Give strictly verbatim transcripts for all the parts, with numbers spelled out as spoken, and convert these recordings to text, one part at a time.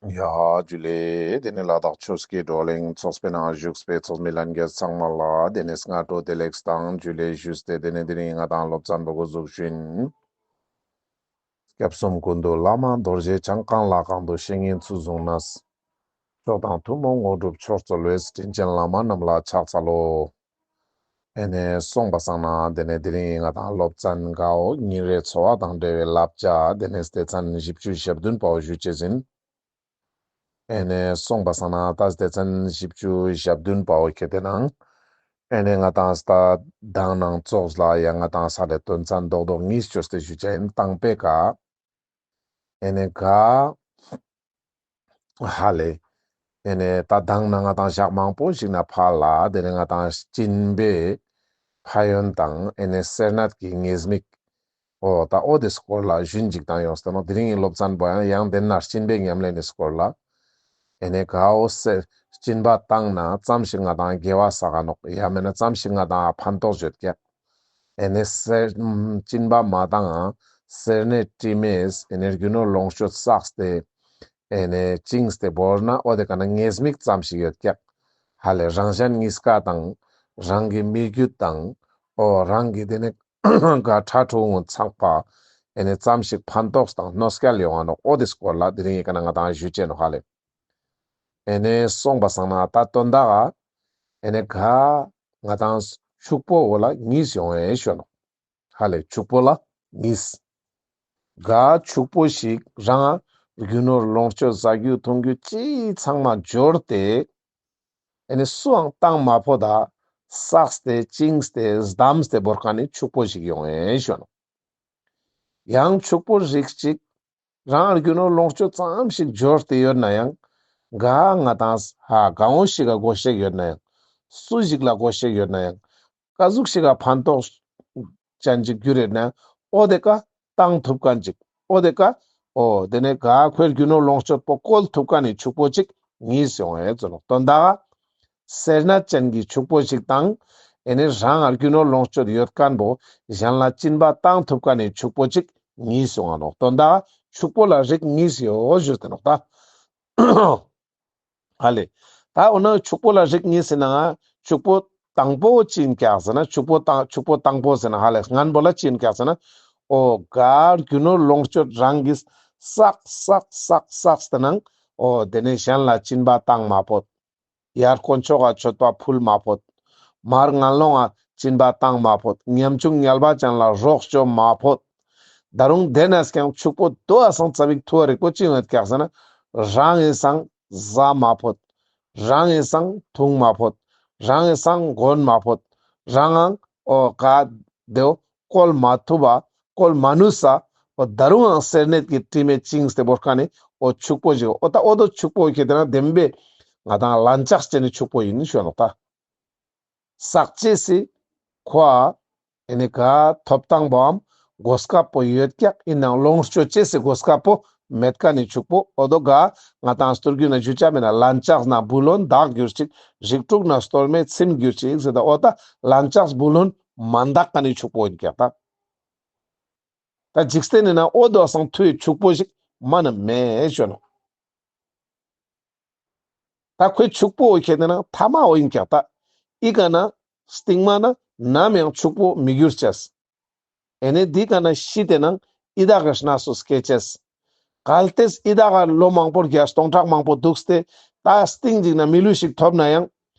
ཡ་ཇུ་ལེ། དེ་ནས་ལ་དྭགས་ཆོས་ཀྱི་བགྲོ་གླེང་ཚོགས་པའི་ནང་བཞུགས་པའི་ཚོགས་མི་ལྷན་རྒྱས་ཚང་མ་ལ་དེ་ནས་སྔ་དྲོ་བདེ་ལེགས་དང་ཇུ་ལེ་ཞུས་ཏེ། དེ་ནས་དེ་རིང་ང་དང་སློབ་ཚན་པོ་འགོ་འཛུགས་ཤིན། སྐྱབས་གསུམ་ཀུན་འདུས་བླ་མ་རྡོ་རྗེ་འཆང་། གང་ལ་གང་འདུལ་བཤེས་གཉེན་ཚུལ་བཟུང་ནས། མཆོག་དང་ཐུན་མོང་དངོས་གྲུབ་མཆོག་སྩོལ་བའི། དྲིན་ཅན་བླ་མ་རྣམས་ལ་ཕྱག་འཚལ་ལོ། ཨེ་ནས་སོང་པ་སང་ན་དེ་ནས་དེ་རིང་ང་དང་སློབ་ཚན་གའོ་ཉིན་རེའི་འཚོ་བ་དང་འབྲེལ་བའི་བསླབ་བྱ་དེ་ནས་སྡེ་ཚན་བཞི་བཅུ་ཞེ་བདུན་པའོ་ཞུ་ཅེས་ཡིན། ཨེ་ནས་སོང་པ་སང་ན་ད་སྡེ་ཚན་བཞི་བཅུ་ཞེ་བདུན་པའོ་ཁེ་ཏེ་ནང་ཨེ་ནས་ང་དང་ད་དང་ནང་ཙོགས་ལ་ཡང་ང་དང་ས་ལེ་དོན་ཚན་རྡོག་རྡོག་གཉིས་ཅོས་ཏེ་ཞུ་ཅེས་ཡིན། དང་པོའི་ཀ་ཨེ་ནས་ག་ཧ་ལེ། ཨེ་ནས་ད་དང་ནང་ང་དང་ཞག་མང་པོ་ཞིག་ནས་ཕར་ལ་དེ་ནས་ང་དང་སྦྱིན་པའི་ཕན་ཡོན་དང་ཨེ་ནས་སེར་སྣ་གི་ཉེས་དམིགས། འོ་ད་འོ་དེ་སྐོར་ལ་ཞུན་ཅིག་བཏང་ཡོང་སྟེ་ནོག། དེ་རིང་གི་སློབ་ཚན་པོ་ཡང་ཡང་དེ་ན་སྦྱིན་པའི་ཉམས་ལེན་ནི་སྐོར་ལ། ཨེ་ནས་གའོ་སེ་སྦྱིན་པ་བཏང་ན་ཙམ་ཞིག་ང་དང་དགེ་བ་བསགས་ནོག། ཡང་མེད་ན་ཙམ་ཞིག་ང་དང་ཕན་ཐོགས་ཡོད་ཀྱག། ཨེ་ནས་སེ་སྦྱིན་པ་མ་བཏང་ང་སེར་སྣའི་དྲི་མས་ཨེ་ནས་རྒྱུ་ནོར་ལོངས་སྤྱོད་བསགས་ཏེ་ཨེ་ནས་བཅིངས་ཏེ་བོར་ན་འོ་དེ་ཀ་ན་ཉེས་དམིགས་ཙམ་ཞིག་ཡོད་ཀྱག། ཧ་ལེ་རང་གཞན་གཉིས་ཀ་དང་རང་གི་མི་རྒྱུད་དང་འོ་རང་གི་དེ་ནས་ག་ཕྲུ་གུ་ཚང་པ་ཨེ་ནས་ཙམ་ཞིག་ཕན་ཐོགས་དང་གནོད་སྐྱེལ་ཡོང་ང་ནོག། འོ་དེ་སྐོར་ལ་དེ་རིང་ཡི་ཀ་ན་ང་དང་ཞུ་ཅེས་ནོག་ཧ་ལེ། ཨེ་ནས་སོང་པ་སང་ན་ད་དོན་དག་ཨེ་ནས་ག་ང་དང་ཕྱུག་པོ་འོ་ལ་གཉིས་ཡོང་ཨེ་ཞུ་ནོག། ཧ་ལེ་ཕྱུག་པོ་ལ་གཉིས། ག་ཕྱུག་པོ་ཞིག་རང་རྒྱུ་ནོར་ལོངས་སྤྱོད་ཟ་རྒྱུ་འཐུང་རྒྱུ་ཅི་ཚང་མ་འབྱོར་ཏེ་ཨེ་ནས་སུའང་བཏང་མ་ཕོད་ད་བསགས་ཏེ་བཅིངས་ཏེ་བསྡམས་ཏེ་བོར་མཁན་ནི་ཕྱུག་པོ་ཞིག་ཡོང་ཨེ་ཞུ་ནོག། ཡང་ཕྱུག་པོ་རིགས་ཅིག་རང་རྒྱུ་ནོར་ལོངས་སྤྱོད་ཙམ་ཞིག་འབྱོར་ཏེ་ཡོད་ན་ཡང་ག་ང་དང་ཧ་གང་བོ་ཞིག་ག་དགོས་ཤེས་ཡོད་ན་ཡང་སུ་ཞིག་ལ་དགོས་ཤེས་ཡོད་ན་ཡང་ཀ་ཟུག་ཞིག་ག་ཕན་ཐོགས་ཅན་ཅིག་གྱུར་ཡོད་ན་ཡང་འོ་དེ་ཀ་བཏང་ཐུབ་མཁན་ཅིག། འོ་དེ་ཀ་འོ་དེ་ནས་ག་ཁོའི་རྒྱུ་ནོར་ལོངས་སྤྱོད་པོ་བཀོལ་ཐུབ་མཁན་ནི་ཕྱུག་པོ་ཅིག་གཉིས་ཡོང་ཨེ་ཙོ་ནོག། དོན་དག་སེར་སྣ་ཅན་གྱི་ཕྱུག་པོ་ཞིག་དང་ཨེ་ནས་རང་རྒྱུ་ནོར་ལོངས་སྤྱོད་ཡོད་མཁན་པོ་གཞན་ལ་སྦྱིན་པ་བཏང་ཐུབ་མཁན་ནི་ཕྱུག་པོ་ཅིག་གཉིས་ཡོང་ང་ནོག། དོན་དག་ཕྱུག་པོ་ལ་རིགས་གཉིས་ཡོད་ཞུས་ཏེ་ནོག་ད། ཧ་ལེ། ད་འོ་ན་ཕྱུག་པོ་ལ་རིགས་གཉིས་ཟེར་ན་ང་ཕྱུག་པོ་དང་པོ་ཅི་ཡིན་ཀྱག་ཟེར་ན་ཕྱུག་པོ་དང་ཕྱུག་པོ་དང་པོ་ཟེར་ན་ཧ་ལེ་སྔན་པོ་ལ་ཅི་ཡིན་ཀྱག་ཟེར་ན་འོ་ག་རྒྱུ་ནོར་ལོངས་སྤྱོད་རང་གིས་བསགས་བསགས་བསགས་བསགས་ཏེ་ནང་འོ་དེ་ནས་གཞན་ལ་སྦྱིན་པ་བཏང་མ་ཕོད། ཡར་དཀོན་མཆོག་ག་མཆོད་པ་ཕུལ་མ་ཕོད། མར་ངན་སློང་ང་སྦྱིན་པ་བཏང་མ་ཕོད། ཉམ་ཆུང་ངལ་བ་ཅན་ལ་རོགས་བཅོ་མ་ཕོད། ད་རུང་དེ་ནས་ཀྱང་ཕྱུག་པོ་དོ་ཨ་སང་ཙ་པིག་ཐུ་བ་རིག་པོ་ཅི་ཡོད་ཀྱག་ཟེར་ན་རང་ངི་སང་ཟ་མ་ཕོད། རང་ངི་སང་འཐུང་མ་ཕོད། རང་ངི་སང་གོན་མ་ཕོད། རང་ངང་འོ་ག་དེའོ་བཀོལ་མ་ཐུབ་པ་བཀོལ་མ་ནུས་ས་འོ་ད་རུང་ངང་སེར་སྣའི་དྲི་མས་བཅིངས་ཏེ་བོར་མཁན་ནི་འོ་ཕྱུག་པོ་ཞིག། འོ་ད་འོ་དོ་ཕྱུག་པོ་ཁེ་ཏེ་ན་བདེན་པའི་ང་དང་ལན་ཆགས་ཅན་ནི་ཕྱུག་པོ་ཡིན་ཞུ་ནོག་ད། བསགས་ཅེས་སི་ཁོ་ཨ་ཨེ་ནི་ག་ཐོབ་ཐང་པོའམ་གོ་སྐབས་པོ་ཡོད་ཀྱག། ཡིན་ནའང་ལོངས་སྤྱོད་ཅེས་སི་གོ་སྐབས་པོ་མེད་མཁན་ནི་ཕྱུག་པོ། འོ་དོ་ག་ང་དང་སྟོད་རྒྱུད་ན་ཞུ་ཆ་མེད་ན་ལན་ཆགས་ན་བུ་ལོན་འདག་གྱུར་ཅིག། རིགས་དྲུག་ན་སྟོད་སྨད་ཚིམ་གྱུར་ཅིག་ཟེར་ད། འོ་ད་ལན་ཆགས་བུ་ལོན་མ་འདག་མཁན་ནི་ཕྱུག་པོ་ཡིན་ཀྱག་ད། ད་འཇིག་རྟེན་ནི་ན་འོ་དོ་སང་ཐུའི་ཕྱུག་པོ་ཞིག་མ་ནི་མེད་ཞུ་ནོག། ད་ཁོའི་ཕྱུག་པོ་འོ་ཁེ་ཏེ་ན་ཐ་མ་འོ་ཡིན་ཀྱག་ད། ཨི་ཀ་ན་སྟིང་མ་ན་ནམ་ཡང་ཕྱུག་པོ་མི་འགྱུར་ཅེས། ཨེ་ནི་འདི་ཀ་ན་ཤི་སྟེ་ནང་ཡི་དྭགས་ཀྱི་གནས་སུ་སྐྱེ་ཅེས། གལ་ཏེ་ཡི་དྭགས་ལོ་མང་པོ་བརྒྱ་སྟོང་ཕྲག་མང་པོ་འདུག་སྟེ་ད་སྟིང་ཅིག་ན་མི་ལུས་ཤིག་ཐོབ་ན་ཡང་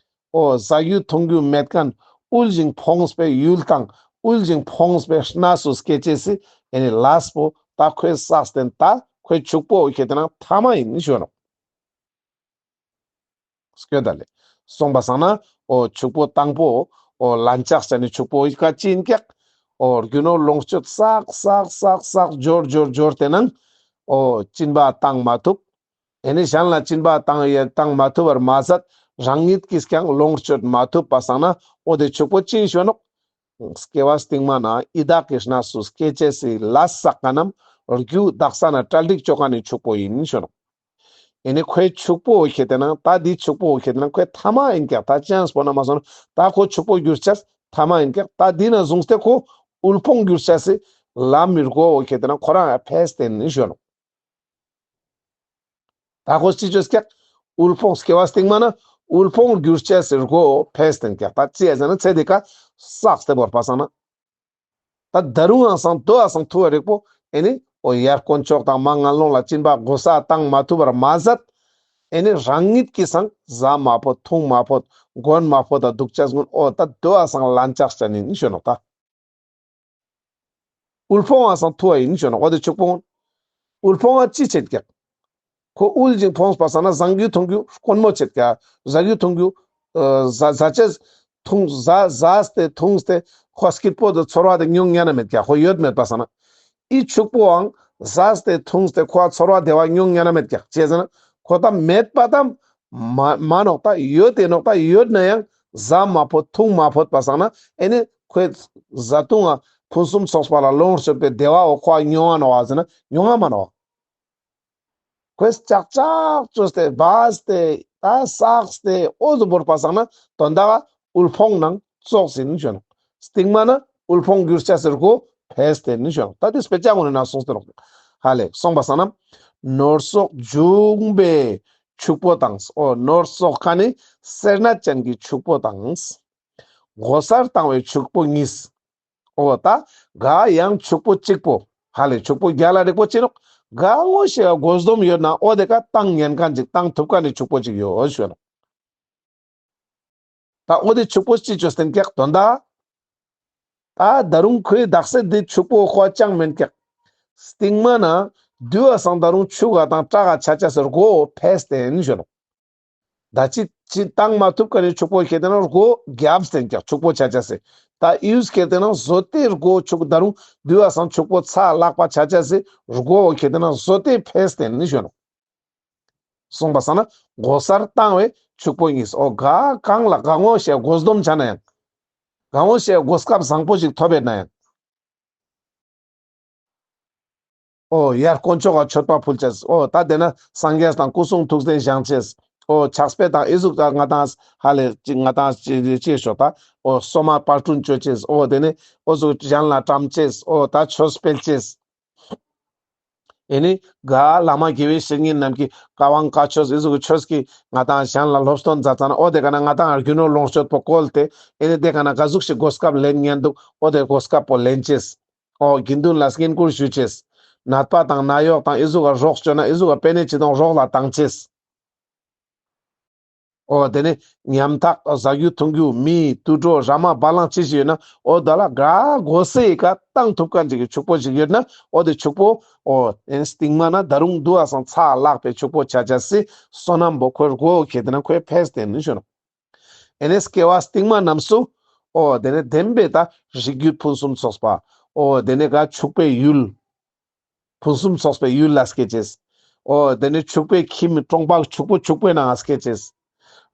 འོ་ཟ་རྒྱུ་འཐུང་རྒྱུ་མེད་མཁན་དབུལ་ཞིང་ཕོངས་པའི་ཡུལ་དང་དབུལ་ཞིང་ཕོངས་པའི་གནས་སུ་སྐྱེ་ཅེས་སི་ཨེ་ནི་ལས་པོ་ད་ཁོའི་བསགས་ཏེ་ད་ཁོའི་ཕྱུག་པོ་འོ་ཁེ་ཏེ་ན་ཐ་མ་ཡིན་ཞུ་ནོག། སྐྱོད་ད་ལེ། སོང་པ་སང་ན་འོ་ཕྱུག་པོ་དང་པོ་འོ་ལན་ཆགས་ཅན་ནི་ཕྱུག་པོ་ཨི་ཀ་ཅི་ཡིན་ཀྱག། འོ་རྒྱུ་ནོར་ལོངས་སྤྱོད་བསགས་བསགས་བསགས་བསགས་འབྱོར་འབྱོར་འབྱོར་ཏེ་ནང་འོ་སྦྱིན་པ་བཏང་མ་ཐུབ། ཨེ་ནི་གཞན་ལ་སྦྱིན་པ་བཏང་ཡ་བཏང་མ་ཐུབ་པར་མ་ཟད་རང་ཉིད་ཀྱིས་ཀྱང་ལོངས་སྤྱོད་མ་ཐུབ་པ་སང་ན་འོ་དེ་ཕྱུག་པོ་ཅི་ཡིན་ཞུ་ནོག། སྐྱེ་བ་སྟིང་མ་ན་ཡི་དྭགས་ཀྱི་གནས་སུ་སྐྱེ་ཅེས་སི་ལས་བསགས་མཁན་ནམ་རྒྱུ་དག་ས་ན་གྲ་སྒྲིག་བཅོ་མཁན་ནི་ཕྱུག་པོ་ཡིན་ཞུ་ནོག། ཨེ་ནི་ཁོའི་ཕྱུག་པོ་འོ་ཁེ་ཏེ་ན་ད་འདི་ཕྱུག་པོ་འོ་ཁེ་ཏེ་ན་ཁོའི་ཐ་མ་ཡིན་ཀྱག། ད་ཅན་སི་པོ་ན་མ་སོང་ན་ད་ཁོ་ཕྱུག་པོ་འགྱུར་ཅེས་ཐ་མ་ཡིན་ཀྱག། ད་འདི་ན་བཟུང་སྟེ་ཁོ་དབུལ་ཕོངས་འགྱུར་ཅེས་སི་ལམ་མི་དགོས་འོ་ཁེ་ཏེ་ན་ཁོ་རང་ཡ་ཕེས་ཏེ་ནི་ཞུ་ནོག། ད་ཁོས་ཅི་ཅོས་ཀྱག། དབུལ་ཕོངས་སྐྱེ་བ་སྟིང་མ་ན་དབུལ་ཕོངས་གྱུར་ཅེས་སི་སྒོ་ཕེས་ཏེན་ཀྱག། ད་ཅི་ཡ་ཟེར་ན་ཚེ་འདི་ཀ་བསགས་ཏེ་བོར་པ་སང་ན། ད་ད་རུང་ཡང་སང་དོ་ཡ་སང་ཐུ་བ་རིག་པོ་ཨེ་ནི་འོ་ཡར་དཀོན་མཆོག་དང་མར་ངན་སློང་ལ་སྦྱིན་པ་གོ་ས་བཏང་མ་ཐུབ་པར་མ་ཟད། ཨེ་ནི་རང་ཉིད་ཀྱི་སང་ཟ་མ་ཕོད་འཐུང་མ་ཕོད་གོན་མ་ཕོད་ད་འདུག་ཅེས་གུན་འོ་ད་དོ་ཡ་སང་ལན་ཆགས་ཅན་ཨིན་ཞུ་ནོག་ད། དབུལ་ཕོངས་སང་ཐུ་བ་ཨིན་ཞུ་ནོག། འོ་དེ་ཕྱུག་པོ་གུན་དབུལ་ཕོངས་ཅི་བྱེད་ཀྱག། ཁོ་དབུལ་ཞིང་ཕོངས་པ་སང་ན་བཟང་རྒྱུ་འཐུང་རྒྱུ་དཀོན་མོ་བྱེད་ཀྱག། ཟ་རྒྱུ་འཐུང་རྒྱུ་ཨ་ཟ་ཟ་ཅེས་འཐུང་ཟ་ཟས་ཏེ་འཐུངས་ཏེ་ཁོ་སྐྱིད་པོ་དང་ཚོར་བ་དེ་མྱོང་ཉན་ན་མེད་ཀྱག། ཁོ་ཡོད་མེད་པ་སང་ན། ཨི་ཕྱུག་པོའང་ཟས་ཏེ་འཐུངས་ཏེ་ཁོ་ཚོར་བ་བདེ་བ་མྱོང་ཉན་ན་མེད་ཀྱག། ཅི་ཟེར་ན་ཁོ་ད་མེད་པ་དང་མ་མ་ནོག། ད་ཡོད་དེ་ནོག། ད་ཡོད་ན་ཡང་ཟ་མ་ཕོད་འཐུང་མ་ཕོད་པ་སང་ན་ཨེ་ནི་ཁོའི་བཟའ་བཏུང་ང་ཕུན་སུམ་ཚོགས་པ་ལ་ལོངས་སྤྱོད་པའི་བདེ་བ་འོ་ཁོ་མྱོང་ང་ནོག་ཟེར་ན་མྱོང་ང་མ་ནོག། ཁོས་ཅག་ཅག་ཅོས་ཏེ་སྦས་ཏེ་ད་བསགས་ཏེ་འོ་ཟུག་བོར་པ་སང་ན་དོན་དག་དབུལ་ཕོངས་ནང་ཙོགས་ཨིན་ཞུ་ནོག། སྟིང་མ་ན་དབུལ་ཕོངས་གྱུར་ཅེས་སི་སྒོ་ཕེས་ཏེ་ཨིན་ཞུ་ནོག། ད་དེ་དཔེ་ཆ་གུན་ནི་ནང་གསུངས་ཏེ་ནོག། ཧ་ལེ་གསུངས་པ་སང་ན་ནོར་སོགས་འབྱུང་བའི་ཕྱུག་པོ་དང་། འོ་ནོར་སོགས་ཁ་ནི་སེར་སྣ་ཅན་གྱི་ཕྱུག་པོ་དང་། གོ་སར་བཏང་བའི་ཕྱུག་པོ་གཉིས། འོ་ད་ག་ཡང་ཕྱུག་པོ་གཅིག་པོ་ཧ་ལེ་ཕྱུག་པོ་རྒྱལ་ལ་རིག་པོ་ཅི་ནོག། ག་ངོ་ཤེས་དགོས་སྡོམ་ཡོད་ན་འོ་དེ་ཀ་བཏང་ཉན་མཁན་ཅིག་བཏང་ཐུབ་མཁན་ནི་ཕྱུག་པོ་ཅིག་ཡོད་ཞུ་ནོག། ད་འོ་དེ་ཕྱུག་པོ་ཅི་ཅོས་ཏེན་ཀྱག་དོན་དག། ད་ད་རུང་ཁོའི་དག་ས་དེ་ཕྱུག་པོ་ཁོ་ཅང་མེན་ཀྱག། སྟིང་མ་ན་དུ་བ་སང་ད་རུང་ཕྱུག་ག་དང་སྐྲག་ག་ཆ་ཅེས་སི་སྒོ་ཕེས་ཏེན་ཞུ་ནོག། ད་ཅི་ཅི་བཏང་མ་ཐུབ་མཁན་ནི་ཕྱུག་པོ་ཁེ་ཏེ་ན་སྒོ་རྒྱབ་སྟེན་ཀྱག་ཕྱུག་པོ་ཆ་ཅེས་སི། ད་ཡུས་ཁེ་ཏེ་ན་བཟོ་ཏེ་སྒོ་ཕྱུག་ད་རུང་དུ་བ་སང་ཕྱུག་པོ་ཚ་ལག་པ་ཆ་ཅེས་སི་སྒོ་ཁེ་ཏེ་ན་བཟོ་ཏེ་ཕེས་ཏེན་ཞུ་ནོག། གསུངས་པ་སང་ན་གོ་སར་བཏང་བའི་ཕྱུག་པོ་གཉིས། འོ་ག་གང་ལ་ག་ངོ་ཤེས་དགོས་སྡོམ་ཆ་ན་ཡང་། ག་ངོ་ཤེས་གོ་སྐབས་བཟང་པོ་ཞིག་ཐོབ་ཡོད་ན་ཡང་། འོ་ཡར་དཀོན་མཆོག་ག་མཆོད་པ་ཕུལ་ཅེས། འོ་ད་དེ་ན་སངས་རྒྱས་དང་སྐུ་གསུང་ཐུགས་རྟེན་བཞེངས་ཅེས། འོ་ཕྱག་དཔེ་དང་ཨི་ཟུག་ད་ང་དང་ཧ་ལེ་ཅི་ང་དང་ཅི་ཅི་ཤོག་ད། འོ་སོ་མ་པར་སྐྲུན་ཅོ་ཅེས། འོ་དེ་ནི་འོ་ཟུག་གཞན་ལ་བཀྲམ་ཅེས། འོ་ད་ཆོས་སྤེལ་ཅེས། ཨེ་ནི་ག་བླ་མ་དགེ་བའི་བཤེས་གཉེན་རྣམས་ཀྱིས་བཀའ་དབང་བཀའ་ཆོས་ཨི་ཟུག་གི་ཆོས་ཀྱི་ང་དང་གཞན་ལ་སློབ་སྟོན་མཛད་ཙ་ན་འོ་དེ་ཀ་ན་ང་དང་རྒྱུ་ནོར་ལོངས་སྤྱོད་པོ་བཀོལ་ཏེ་ཨེ་ནི་དེ་ཀ་ན་ག་ཟུག་ཞིག་གོ་སྐབས་ལེན་ཉན་འདུག། འོ་དེ་གོ་སྐབས་པོ་ལེན་ཅེས། འོ་དགེ་འདུན་ལ་བསྙེན་བཀུར་ཞུ་ཅེས། ནད་པ་དང་ནད་གཡོག་དང་ཨི་ཟུག་ག་རོགས་བཅོ་ན་ཨི་ཟུག་ག་པེ་ནེ་ཅི་དང་རོགས་ལ་བཏང་ཅེས། འོ་དེ་ནི་ཉམ་ཐག་ཟ་རྒྱུ་འཐུང་རྒྱུ་མི་དུད་འགྲོ་ར་མ་བ་ལང་ཅི་ཞིག་ཡོད་ན་འོ་ད་ལ་ག་གོ་སའི་ཀ་བཏང་ཐུབ་མཁན་ཅིག་གི་ཕྱུག་པོ་ཞིག་ཡོད་ན་འོ་དེ་ཕྱུག་པོ་འོ་ཨེ་ནི་སྟིང་མ་ན་ད་རུང་དུ་བ་སང་ཚ་ལག་པའི་ཕྱུག་པོ་ཆ་ཅེས་སི་བསོད་ནམས་པོ་ཁོའི་སྒོ་ཁེ་ཏེ་ན་ཁོའི་ཕེས་ཏེན་ཞུ་ནོག། ཨེ་ནི་སྐྱེ་བ་སྟིང་མ་རྣམས་སུ་འོ་དེ་ནི་བདེན་པའི་ད་རིགས་རྒྱུད་ཕུན་སུམ་ཚོགས་པ། འོ་དེ་ནི་ག་ཕྱུག་པོའི་ཡུལ། ཕུན་སུམ་ཚོགས་པའི་ཡུལ་ལ་སྐྱེ་ཅེས། འོ་དེ་ནི་ཕྱུག་པོའི་ཁྱིམ་གྲོང་པ་ཕྱུག་པོ་ཕྱུག་པོའི་ནང་ང་སྐྱེ་ཅེས།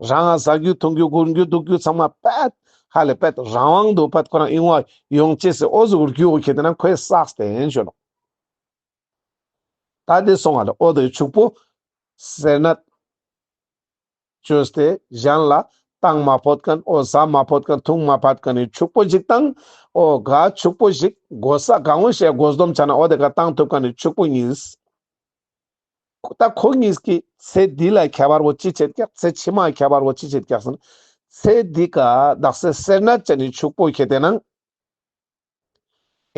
རང་ང་ཟ་རྒྱུ་འཐུང་རྒྱུ་གོན་རྒྱུ་འདུག་རྒྱུ་ཚང་མ་པད་ཧ་ལེ་པད་རང་དབང་དུ་པད་ཁོ་རང་ཡོང་བ་ཡོང་ཅེས་སི་འོ་ཟུག་རྒྱུ་འོ་ཁེ་ཏེ་ན་ཁོའི་བསགས་ཏེན་ཞུ་ནོག། ད་དེ་སོང་ང་ལེ་འོ་དེ་ཕྱུག་པོ་སེར་སྣ་བཅོས་ཏེ་གཞན་ལ་བཏང་མ་ཕོད་མཁན་འོ་ཟ་མ་ཕོད་མཁན་འཐུང་མ་ཕོད་མཁན་ནི་ཕྱུག་པོ་ཞིག་དང་འོ་ག་ཕྱུག་པོ་ཞིག་གོ་ས་ག་ངོ་ཤེས་དགོས་སྡོམ་ཆ་ན་འོ་དེ་ཀ་བཏང་ཐུབ་མཁན་ནི་ཕྱུག་པོ་གཉིས། ད་ཁོ་གཉིས་ཀྱི་ཚེ་འདི་ལ་ཁྱད་པར་བོ་ཅི་བྱེད་ཀྱག། ཚེ་ཕྱི་མ་ཁྱད་པར་བོ་ཅི་བྱེད་ཀྱག་ཟེར་ན། ཚེ་འདི་ཀ་དག་ས་སེར་སྣ་ཅན་ནི་ཕྱུག་པོ་ཁེ་ཏེ་ན།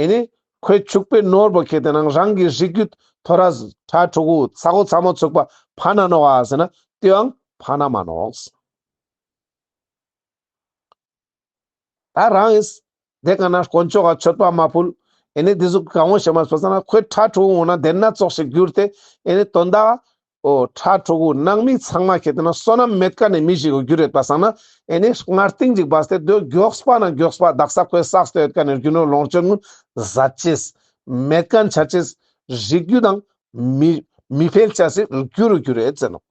ཨེ་ནི་ཁོའི་ཕྱུག་པོའི་ནོར་བོ་ཁེ་ཏེ་ན་རང་གི་རིགས་རྒྱུད་ཐོ་རས་ཁྲ་ཕྲུ་གུ་ཚ་གོ་ཚ་མོ་ཚུགས་པ་ཕན་ན་ནོག་ག་ཟེར་ན་དེའང་ཕན་ན་མ་ནོག། ད་རང་ཨིས་དེ་ཀ་ན་དཀོན་མཆོག་ག་མཆོད་པ་མ་ཕུལ། ཨེ་ནི་དེ་ཟུག་ག་འོ་ཤེས་མ་སོང་ཙ་ན་ཁོའི་ཁྲ་ཕྲུ་གུ་འོ་ན་དེ་ན་ཙོགས་ཤིག་གྱུར་ཏེ་ཨེ་ནི་དོན་དག་འོ་ཁྲ་ཕྲུ་གུ་ནང་མི་ཚང་མ་ཁེ་ཏེ་ན་བསོད་ནམས་མེད་མཁན་ནི་མི་ཞིག་གི་གྱུར་ཡོད་པ་སང་ན་ཨེ་ནི་སྔར་རྟིང་ཅིག་བས་ཏེ་དེ་མགྱོགས་པ་ན་མགྱོགས་པ་དག་ས་ཁོའི་བསགས་ཏེ་ཡོད་མཁན་ནི་རྒྱུ་ནོར་ལོངས་སྤྱོད་ངུན་ཟད་ཅེས་མེད་མཁན་ཆ་ཅེས་རིགས་རྒྱུད་དང་མི་མི་འཕེལ་ཆ་སི་རྒྱུ་རུ་གྱུར་ཡོད་ཟེར་ནོག།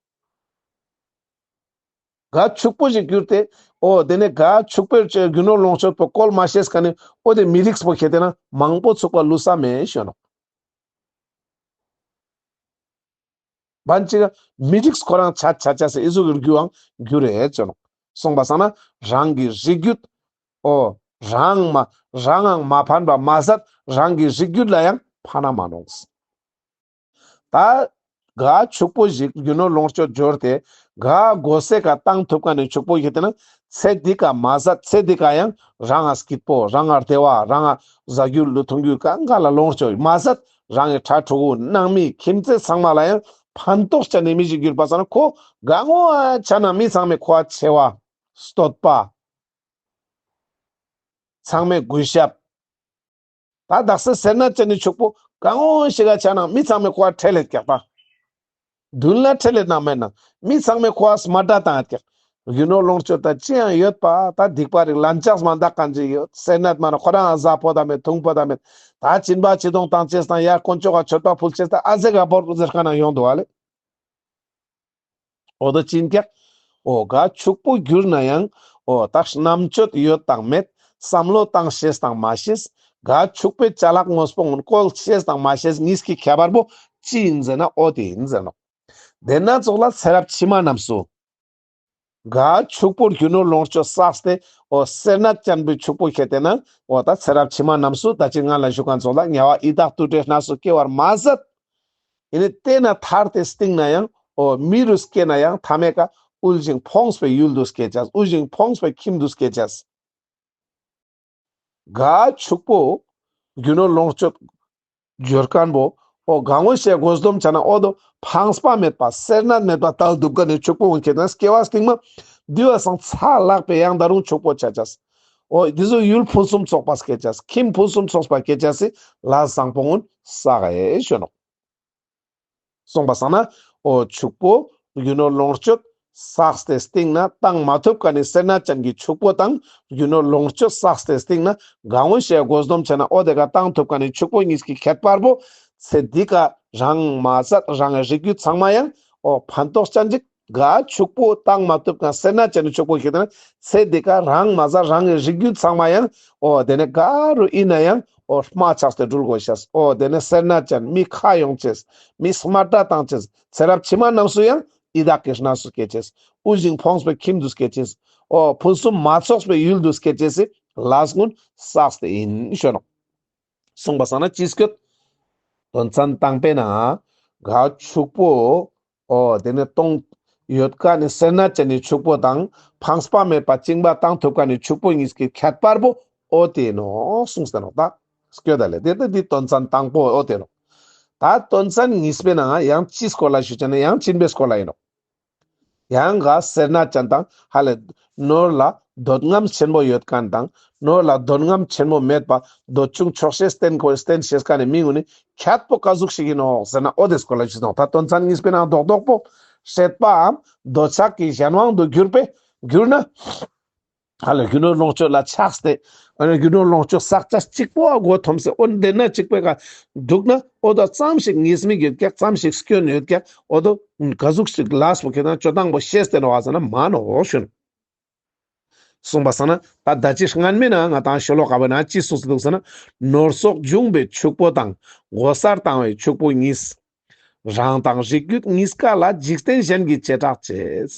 ག་ཕྱུག་པོ་ཞིག་གྱུར་ཏེ་འོ་དེ་ནི་ག་ཕྱུག་པོའི་རྒྱུ་ནོར་ལོངས་སྤྱོད་པོ་བཀོལ་མ་ཤེས་མཁན་ནི་འོ་དེ་མི་རིགས་པོ་ཁེ་ཏེ་ན་མང་པོ་ཚུགས་པ་ལུས་ས་མེད་ཞུ་ནོག། བན་ཅིག་མི་རིགས་ཁོ་རང་ཆ་ཆ་ཆ་སི་ཨི་ཟུག་གི་རྒྱུའང་གྱུར་རེད་ཞུ་ནོག། སོང་པ་སང་ན་རང་གི་རིགས་རྒྱུད་འོ་རང་མ་རང་ངང་མ་ཕན་པ་མ་ཟད་རང་གི་རིགས་རྒྱུད་ལ་ཡང་ཕན་ན་མ་ནོག། ད་ ག་ཕྱུག་པོ་ཞིག་རྒྱུ་ནོར་ལོངས་སྤྱོད་འབྱོར་ཏེ་ག་གོ་སའི་ཀ་བཏང་ཐུབ་མཁན་ནི་ཕྱུག་པོ་ཞིག་ཏེ་ན་ཚེ་འདི་ཀ་མ་ཟད་ཚེ་འདི་ཀ་ཡང་རང་ང་སྐྱིད་པོ་རང་ང་བདེ་བ་རང་ང་ཟ་རྒྱུ་ལུ་འཐུང་རྒྱུ་གང་ག་ལ་ལོངས་སྤྱོད་མ་ཟད་རང་ངི་ཕྲུ་གུ་ནང་མི་ཁྱིམ་མཚེས་ཚང་མ་ལ་ཡང་ཕན་ཐོགས་ཅན་ནི་མི་ཞིག་གྱུར་པ་སང་ན་ཁོ་ག་ངོ་ཆ་ན་མི་ཚང་མའི་ཁོ་ཆེ་བ་བསྟོད་པ་ཚང་མའི་གུས་ཞབས། ད་དག་ས་སེར་སྣ་ཅན་ནི་ཕྱུག་པོ་ག་ངོ་ཞིག་ག་ཆ་ན་མི་ཚང་མའི་ཁོ་ཁྲེལ་ལད་ཀྱག་པ། མདུན་ལ་ཁྲེལ་ལད་ན་མེད་ན་མི་ཚང་མའི་ཁོ་སྨད་ར་བཏང་ཡོད་ཀྱག། རྒྱུ་ནོར་ལོངས་སྤྱོད་ད་ཅི་ཡང་ཡོད་པ་ད་སྡིག་པ་རིགས་ལན་ཆགས་མ་འདག་གང་ཅི་ཡོད། སེར་སྣ་མ་ན་ཁོ་རང་ཟ་ཕོད་ད་མེད་འཐུང་ཕོད་ད་མེད། ད་སྦྱིན་པ་སྤྱི་གཏོང་བཏང་ཅེས་དང་ཡར་དཀོན་མཆོག་ག་མཆོད་པ་ཕུལ་ཅེས་ད་ཨ་ཟེ་ག་བོར་ཟེར་ཁ་ན་ཡོང་འདུག་ཨ་ལེ། འོ་དོ་ཅི་ཡིན་ཀྱག། འོ་ག་ཕྱུག་པོ་གྱུར་ན་ཡང་འོ་ད་རྣམ་དཔྱོད་ཡོད་དང་མེད། བསམ་བློ་བཏང་ཤེས་དང་མ་ཤེས། ག་ཕྱུག་པོའི་ཅ་ལག་དངོས་པོ་ངོ་བཀོལ་ཤེས་དང་མ་ཤེས་གཉིས་ཀྱི་ཁྱད་པར་པོ་ཅི་ཡིན་ཟེར་ན་འོ་དེ་ཡིན་ཟེར་ནོག། དེ་ན་ཙོགས་ལ་ཚེ་རབས་ཕྱི་མ་རྣམས་སུ་ག་ཕྱུག་པོ་རྒྱུ་ནོར་ལོངས་སྤྱོད་བསགས་ཏེ་འོ་སེར་སྣ་ཅན་པོའི་ཕྱུག་པོ་ཁྱེར་ཏེ་ན་འོ་ད་ཚེ་རབས་ཕྱི་མ་རྣམས་སུ་ད་ཅི་ང་ལ་ཞུ་མཁན་ཙོགས་ལ་དམྱལ་བ་ཡི་དྭགས་དུད་འགྲོའི་གནས་སུ་སྐྱེ་བར་མ་ཟད། ཡིན་ནི་དེ་ན་ཐར་ཏེ་སྟིང་ན་ཡང་འོ་མི་རུ་སྐྱེ་ན་ཡང་ཐ་མའི་ཀ་དབུལ་ཞིང་ཕོངས་པའི་ཡུལ་དུ་སྐྱེ་ཅེས། དབུལ་ཞིང་ཕོངས་པའི་ཁྱིམ་དུ་སྐྱེ་ཅེས། ག་ཕྱུག་པོ་རྒྱུ་ནོར་ལོངས་སྤྱོད་འབྱོར་མཁན་པོ་འོ་ག་ངོ་ཤེས་དགོས་སྡོམ་ཆ་ན་འོ་དོ་ཕངས་པ་མེད་པ་སེར་སྣ་མེད་པ་ལྟ་སྡུག་ག་ནི་ཕྱུག་པོ་འོང་ཁྱེར་ན་སྐྱེ་བ་སྟིང་མ་འདི་བ་སང་ཚ་ལག་པའི་ཡང་ད་རུང་ཕྱུག་པོ་ཆ་ཅེས། འོ་འདི་ཚོ་ཡུལ་ཕུན་སུམ་ཚོགས་པ་སྐྱེ་ཅེས། ཁྱིམ་ཕུན་སུམ་ཚོགས་པ་སྐྱེ་ཅེས་སི་ལ་བཟང་པོ་ངོ་བསགས་ཨེ་ཞུ་ནོག། གསུངས་པ་སང་ན་འོ་ཕྱུག་པོ་རྒྱུ་ནོར་ལོངས་སྤྱོད་བསགས་ཏེ་སྟིང་ན་བཏང་མ་ཐུབ་མཁན་ནི་སེར་སྣ་ཅན་གྱི་ཕྱུག་པོ་དང་རྒྱུ་ནོར་ལོངས་སྤྱོད་བསགས་ཏེ་སྟིང་ན་ག་ངོ་ཤེས་དགོས་སྡོམ་ཆ་ན་འོ་དེ་ག་བཏང་ཐུབ་མཁན་ནི་ཕྱུག་པོ་གཉིས་ཀྱི་ཁྱད་པར་པོ་ཚེ་འདི་ཀ་རང་མ་ཟད་རང་གི་རིགས་རྒྱུད་ཚང་མ་ཡང་འོ་ཕན་ཐོགས་ཅན་ཅིག། ག་ཕྱུག་པོ་བཏང་མ་ཐུབ་མཁན་སེར་སྣ་ཅན་ནི་ཕྱུག་པོ་ཁྱེར་ཏེ་ན་ཚེ་འདི་ཀ་རང་མ་ཟད་རང་གི་རིགས་རྒྱུད་ཚང་མ་ཡང་འོ་དེ་ནས་ག་རུ་ཡིན་ན་ཡང་འོ་རྨ་ཆགས་ཏེ་འགྲུལ་དགོས་ཤེས། འོ་དེ་ནས་སེར་སྣ་ཅན་མི་ཁ་ཡོང་ཅེས། མི་སྨད་ར་བཏང་ཅེས། ཚེ་རབས་ཕྱི་མ་རྣམས་སུ་ཡང་ཡི་དྭགས་ཀྱི་གནས་སུ་སྐྱེ་ཅེས། དབུལ་ཞིང་ཕོངས་པའི་ཁྱིམ་དུ་སྐྱེ་ཅེས། འོ་ཕུན་སུམ་མ་ཚོགས་པའི་ཡུལ་དུ་སྐྱེ་ཅེས་སི་ལས་ཀུན་བསགས་ཏེ་ཡིན་ཞུ་ནོག། གསུངས་པ་སང་ན་ཅི་སྐྱོད། དོན་ཚན་དང་པོའི་ནང་ག་ཕྱུག་པོ་འོ་དེ་ནས་གཏོང་ཡོད་མཁན་ནི་སེར་སྣ་ཅན་ནི་ཕྱུག་པོ་དང་ཕངས་པ་མེད་པ་བཅིངས་པ་བཏང་ཐུབ་མཁན་ནི་ཕྱུག་པོ་གཉིས་ཀྱི་ཁྱད་པར་པོ་འོ་དེ་ནོག་གསུངས་ཏེ་ནོག། ད་སྐྱོད་ད་ལེ་དེ་ལྟ་འདི་དོན་ཚན་དང་པོ་འོ་དེ་ནོག། ད་དོན་ཚན་གཉིས་པའི་ནང་ཡང་ཅིའི་སྐོར་ལ་ཞུ་ཅེས་ན་ཡང་སྦྱིན་པའི་སྐོར་ལ་ཡིན་ནོག། ཡང་ག་སེར་སྣ་ཅན་དང་ཧ་ལེ་ནོར་ལ་འདོད་རྔམ་ཆེན་པོ་ཡོད་མཁན་དང་ནོར་ལ་འདོད་རྔམ་ཆེན་པོ་མེད་པ་འདོད་ཆུང་ཆོག་ཤེས་བསྟེན་དགོས་བསྟེན་ཤེས་མཁན་ནི་མི་ངོ་ནི་ཁྱད་པོ་ག་ཟུག་ཞིག་ཡིན་ནོག་ཟེར་ན་འོ་དེ་སྐོར་ལ་ཞུས་ནོག། ད་དོན་ཚན་གཉིས་པའི་ནང་རྡོག་རྡོག་པོ་སྲེད་པའམ་འདོད་ཆགས་ཀྱི་གཞན་དབང་དུ་གྱུར་པས་གྱུར་ན། ཧ་ལེ་རྒྱུ་ནོར་ལོངས་སྤྱོད་ལ་ཆགས་ཏེ་ཨ་ནི་རྒྱུ་ནོར་ལོངས་སྤྱོད་བསགས་ཅེས་གཅིག་པོ་ཨ་མགོ་འཐོམས་སེ་འོ་དེ་ན་གཅིག་པོའི་ཀ་འདུག་ན་འོ་དོ་ཙམ་ཞིག་ཉེས་དམིགས་ཡོད་ཀྱག། ཙམ་ཞིག་སྐྱོན་ཡོད་ཀྱག། འོ་དོ་ག་ཟུག་ཞིག་ལས་པོ་ཁྱེད་ན་སྤྱོད་སྟངས་པོ་ཤེས་ཏེ་ནོག་ཟེར་ན་མ་ནོག་ཞུ་ནོག། གསུངས་པ་སང་ན་ད་ད་ཅི་སྔན་མའི་ནང་ང་དང་ཤོ་ལོ་ཀ་བོའི་ནང་ཅི་གསུངས་སེ་འདུག་ཟེར་ན། ནོར་སོགས་འབྱུང་པོའི་ཕྱུག་པོ་དང་གོ་སར་བཏང་བའི་ཕྱུག་པོ་གཉིས། རང་དང་རིགས་རྒྱུད་གཉིས་ཀ་ལ་འཇིག་རྟེན་གཞན་གྱིས་བྱེ་བྲག་བྱས།